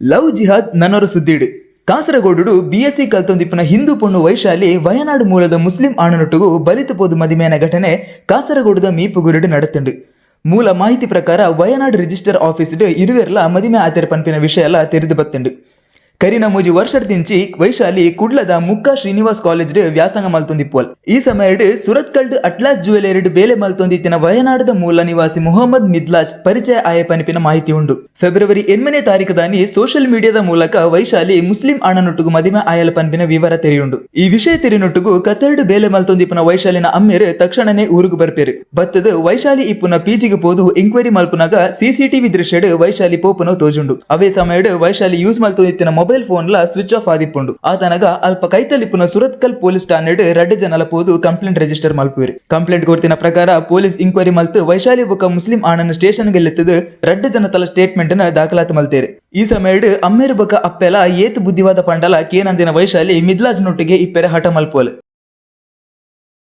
Love ಜಿಹಾದ್ ನನೊರ ಸುದ್ದಿಡ್. ಕಾಸರಗೋಡುಡು BSc ಕಲ್ತೊಂದಿಪ್ಪುನ Hindu ಪೊಣ್ಣು ವೈಶಾಲಿ ವಯನಾಡ್ ಮೂಲದ Muslim ಆಣನೊಟ್ಟುಗು ಬಲಿತ್ ಪೋದು ಮದಿಮೆಯಾನ ಘಟನೆ ಕಾಸರಗೋಡುದ ಮೀಪುಗುರಿಡ್ ನಡತ್ಂಡ್. ಮೂಲ ಮಾಹಿತಿ ಪ್ರಕಾರ ವಯನಾಡ್ ರಿಜಿಸ್ಟರ್ ಆಫೀಸ್ಡ್ ಇರುವೆರ್ಲ ಮದಿಮೆ ಆತೆರ್ ಪನ್ಪಿನ ವಿಷಯಲ ತೆರಿದ್ ಬತ್ತ್ಂಡ್. ಕರಿನ 3 ವರ್ಷಡ್ದಿಂಚಿ ವೈಶಾಲಿ ಕುಡ್ಲದ ಮುಕ್ಕ ಶ್ರೀನಿವಾಸ್ ಕಾಲೇಜ್ಡ್ ವ್ಯಾಸಂಗ ಮಲ್ತೊಂದಿಪ್ಪುವಲ್. ಈ ಸಮಯಡ್ ಸುರತ್ಕಲ್ಡ್ ಅಟ್ಲಾಸ್ ಜುವೆಲರಿಡ್ ಬೇಲೆ ಮಲ್ತೊಂದಿತ್ತಿನ ವಯನಾಡ್ದ ಮೂಲ ನಿವಾಸಿ ಮೊಹಮ್ಮದ್ ಮಿದ್ಲಾಜ್ ಪರಿಚಯ ಆಯೆ ಪನ್ಪಿನ ಮಾಹಿತಿ ಉಂಡು. ಫೆಬ್ರವರಿ 8ನೇ ತಾರೀಖುದಾನಿ ಸೋಷಿಯಲ್ ಮೀಡಿಯಾದ ಮೂಲಕ ವೈಶಾಲಿ ಮುಸ್ಲಿಂ ಆಣನೊಟ್ಟುಗು ಮದಿಮೆ ಆಯಲ್ ಪನ್ಪಿನ ವಿವರ ತೆರಿಯುಂಡು. ಈ ವಿಷಯ ತೆರಿನೊಟ್ಟುಗು ಕತರ್ಡ್ ಬೇಲೆ ಮಲ್ತೊಂದಿಪ್ಪುನ ವೈಶಾಲಿನ ಅಮ್ಮೆರ್ ತಕ್ಷಣನೇ ಊರುಗು ಬರ್ಪೆರ್. ಬತ್ತದ್ ವೈಶಾಲಿ ಇಪ್ಪುನ ಪಿಜಿಗ್ ಪೋದು ಎಂಕ್ವೈರಿ ಮಲ್ಪುನಗ ಸಿಸಿಟಿವಿ ದೃಶ್ಯಡ್ ವೈಶಾಲಿ ಪೋಪುನವು ತೋಜುಂಡು. ಅವೇ ಸಮಯಡ್ ವೈಶಾಲಿ ಯೂಸ್ ಮಲ್ತೊಂದಿತ್ತಿನ ಮೊಬೈಲ್ ಫೋನ್ ಲ ಸ್ವಿಚ್ ಆಫ್ ಆದಿಪ್ಪುಂಡು. ಆತನಗ ಅಲ್ಪ ಕೈತಲಿಪ್ಪುನ ಸುರತ್ಕಲ್ ಪೊಲೀಸ್ ಠಾಣೆಡ್ ರಡ್ಡ್ ಜನಲ ಪೋದು ಕಂಪ್ಲೇಂಟ್ ರಿಜಿಸ್ಟರ್ ಮಲ್ಪುವೆರ್. ಕಂಪ್ಲೇಂಟ್ ಕೊರ್ತಿನ ಪ್ರಕಾರ ಪೊಲೀಸ್ ಇಂಕ್ವೈರಿ ಮಲ್ತ್ ವೈಶಾಲಿ ಬೊಕ್ಕ ಮುಸ್ಲಿಂ ಆಣನ ಸ್ಟೇಷನ್ ಗೆಲ್ಲೆತ್ತದ್ ರಡ್ಡ್ ಜನತಲ ಸ್ಟೇಟ್ಮೆಂಟ್ ನ ದಾಖಲಾತಿ ಮಲ್ತೇರ್. ಈ ಸಮಯಡ್ ಅಮ್ಮೇರು ಬೊಕ್ಕ ಅಪ್ಪೆಲ ಏತ್ ಬುದ್ಧಿವಾದ ಪಂಡಲ ಕೇನಂದಿನ ವೈಶಾಲಿ ಮಿದ್ಲಾಜ್ ನೊಟ್ಟಿಗೆ ಇಪ್ಪೆರೆ ಹಠ ಮಲ್ಪುವಲ್.